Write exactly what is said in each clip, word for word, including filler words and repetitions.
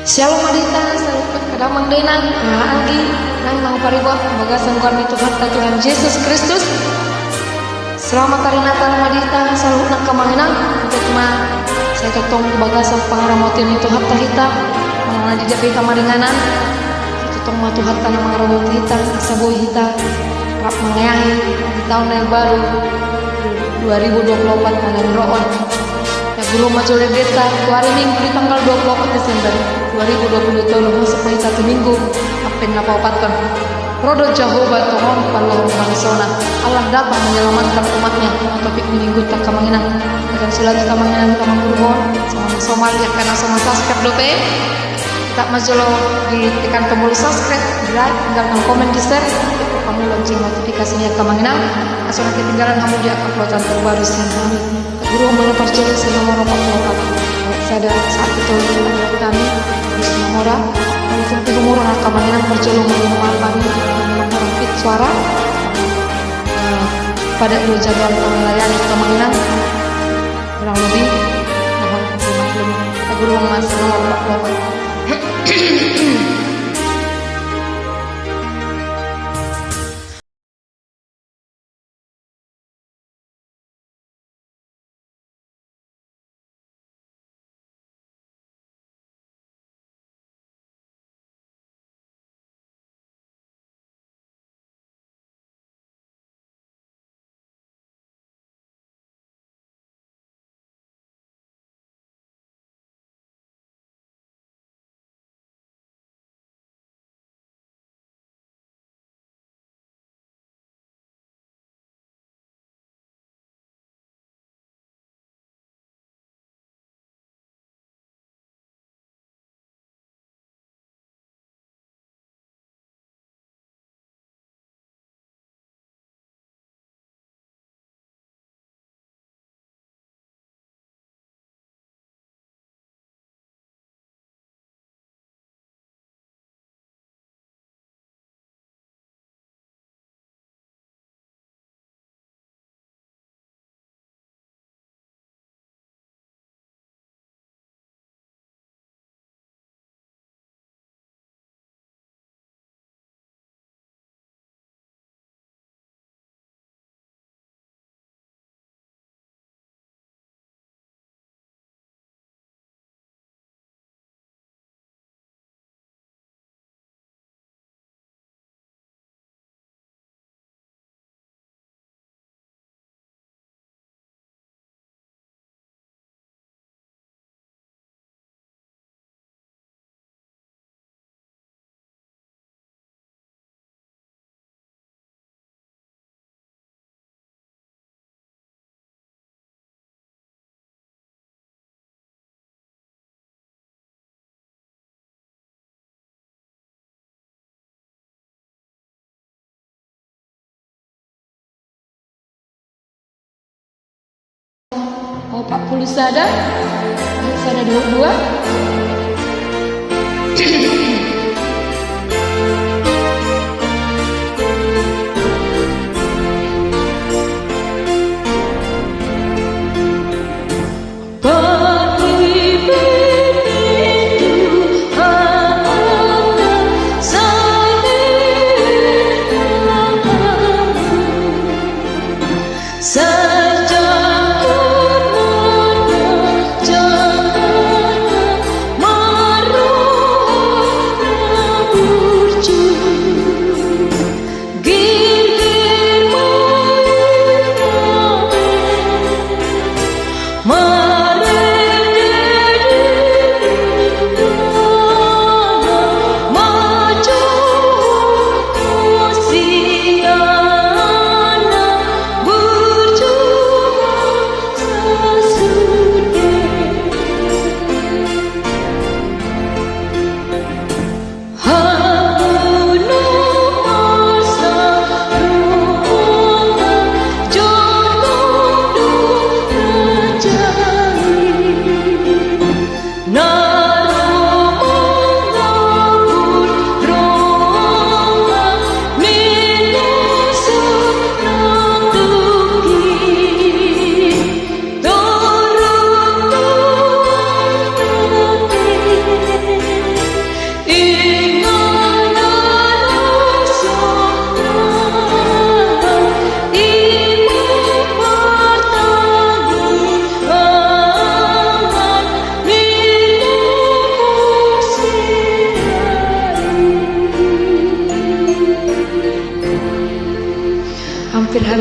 Syalom ma di hita, saluhut angka damang dainang, anggi, naeng manguparibot bagasan goar ni Tuhanta Tuhan Jesus Kristus. Selamat Hari Natal ma di hita, saluhut angka amang inang, anggiat ma sai tongtong bagasan pangaramotion ni Tuhanta hita, manang na di dia pe hita maringanan, sai tongtong ma Tuhanta na mangaramoti hita, asa boi hita rap mangeahi di taon na imbaru dua ribu dua puluh opat na naeng ro on. Taguruhon ma jolo di hita, tu ari Minggu di tanggal dua puluh opat Desember dua ribu dua puluh tolu, masuk ma hita tu Minggu Advent na paopathon. Ro do Jahowa tongon paluahon bangsona, Allah datang menyelamatkan umat-Nya, na topik ni Mingguta angka amang inang. Bahen sulat angka amang inang, hita mangguruhon, somal-somal, angka na so ma-subscribe dope. Tetap ma jolo ditekan tombol subscribe, di like, tinggalkan komen, di share, tekan lonceng notifikasinya angka amang inang, asa unang ketinggalan hamu di uploadan terbaru sian hami. Taguruhon ma na parjolo sian nomor opat pulu opat. Sada, sahat tu tolu, hami, terus nomor, molo tung tiga nomor angka amang inang, parjolo ma nomor hami, nomor hami pit suara. Eh, padat do jadwal pengelayaan angka amang inang. Kurang lebih, mohon dimaklumi. Taguruhon ma sian nomor opat pulu opat. Opat pulu sada, sada dua dua.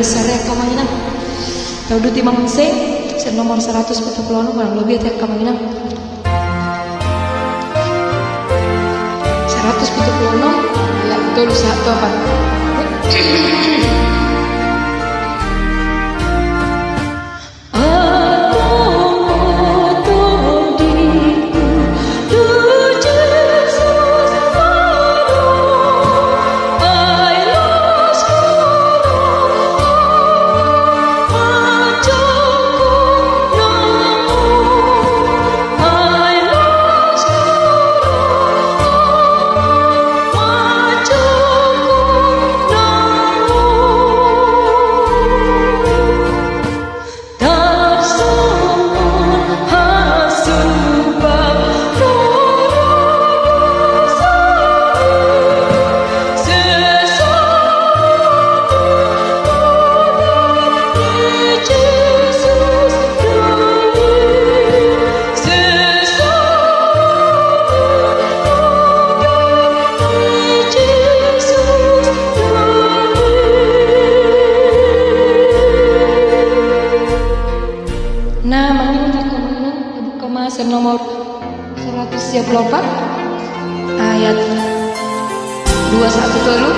Sore, angka amang inang. Tauduti ma muse, sian nomor saratus pitu pulu onom, kurang lobi ate, angka amang inang. Saratus pitu pulu onom, ayat tolu sahat tu opat. Na mangihuthon, angka amang inang, buka ma sian nomor saratus sia pulu opat, ayat dua sahat tu tolu.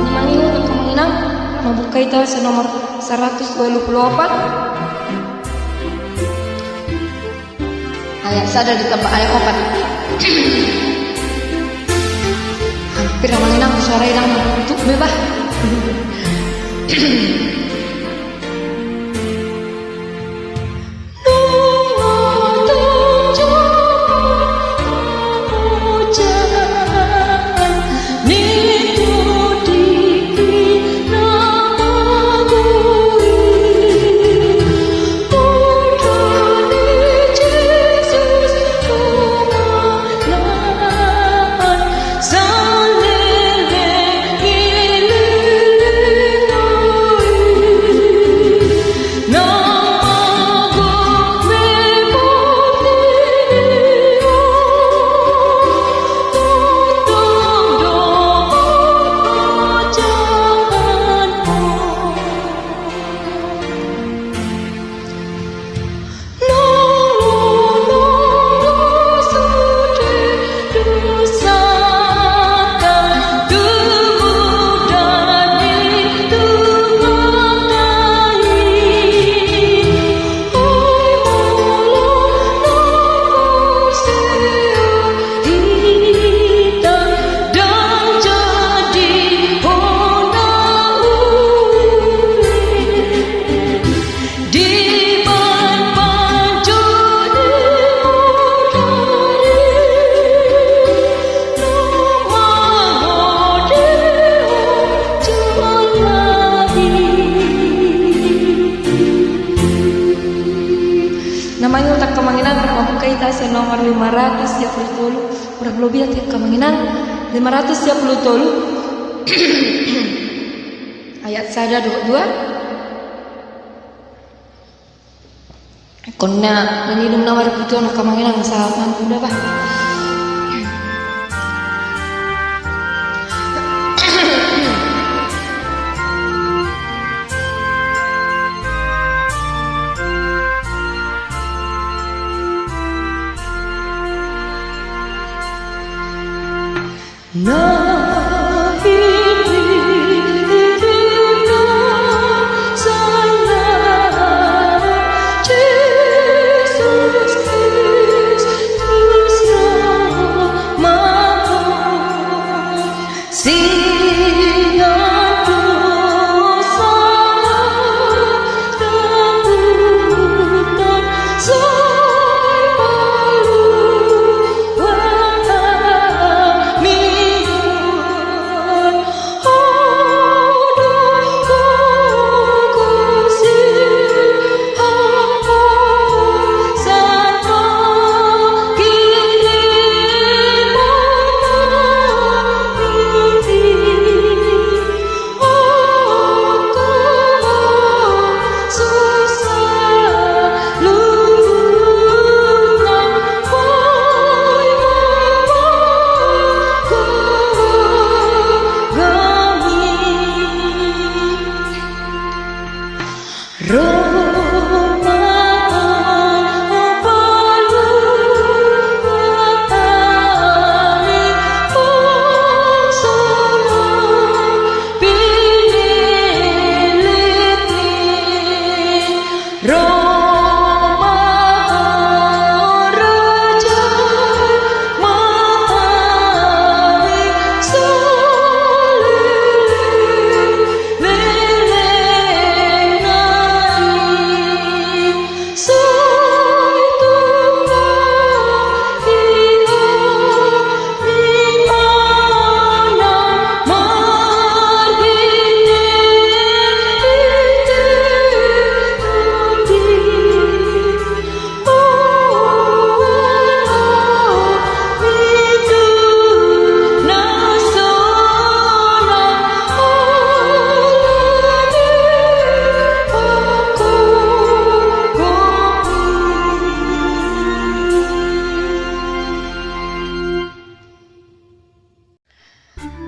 Mangihuthon, angka amang inang, mambuka hita sian nomor saratus walu pulu opat, ayat sada ditamba ayat opat. Hampir, angka amang inang, suara inang untuk bebas. Na mangihuthon, angka amang inang, mambuka hita sian nomor lima ratus sia pulu tolu. Kurang lobi ate, angka amang inang, lima ratus sia pulu tolu. Ayat sada dohot dua. Ingkon na, na niinum na marputu on, angka amang inang, asa manunda bah.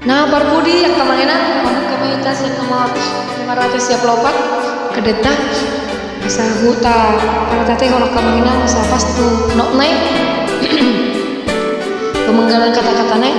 Na parpudi angka amang inang, mamungka ma hita sian nomor lima ratus sia pulu opat, kedeta. Asa huta, pada tate hon angka amang inang, asa pas tu notna i. Pemenggalan kata-katana i.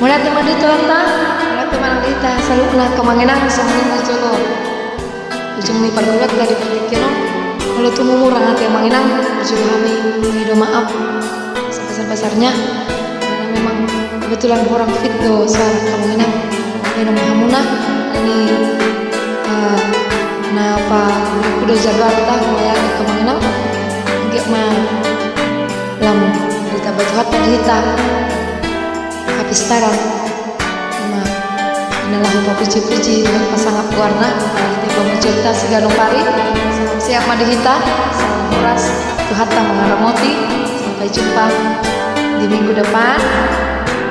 Mauliate ma di Tuhanta, mauliate ma nang di hita saluhutna angka amang inang, songon i ma jolo ujung ni pargulanta di partingkian on. Molo tung murang ate amang inang, jolo hami mangido maaf sebesar-besarnya. Karena memang kebetulan hurang fit do suara angka amang inang. Baen ma hamuna, ini, eh, na pahudo jadwalta, mauliate angka amang inang. Anggiat ma lam ditambai Tuhanta di hita hapistaran. Ima, na laho papuji-puji, pasangap goarna, di pamujionta siganup ari. Salam sehat ma di hita, salam horas, Tuhanta mangaramoti. Sampai jumpa di minggu depan.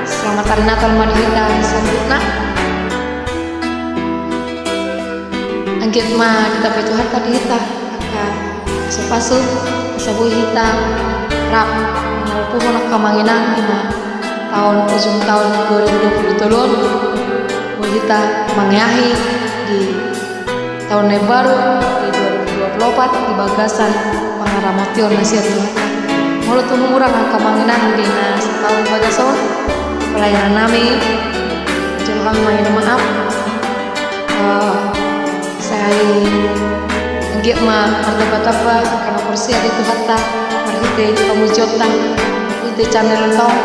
Selamat hari Natal ma di hita saluhutna. Anggiat ma ditambai Tuhanta di hita angka pasupasu, asa boi hita rap mangalpuhon angka amang inang di na taon, ujung taon dua ribu dua puluh tolu on, boi hita mangeahi di taon na imbaru di dua ribu dua puluh opat di bagasan pangaramotion na sian Tuhanta. Molo tung hurang angka amang inang di na sataon bagas on pelayanan nami, jolo hami mangido maaf. Eh, sai anggiat ma martamba-tamba angka na porsea di Tuhanta marhite pamujionta, marhite channel on,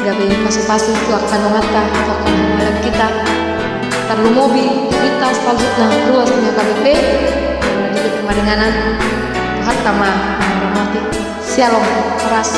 gabe pasupasu tu angka donganta, tu angka na mangalean hita. Tarlumobi di hita saluhutna ruas ni H K B P, na di hita maringanan, Tuhanta ma mangaramoti. Syalom, horas.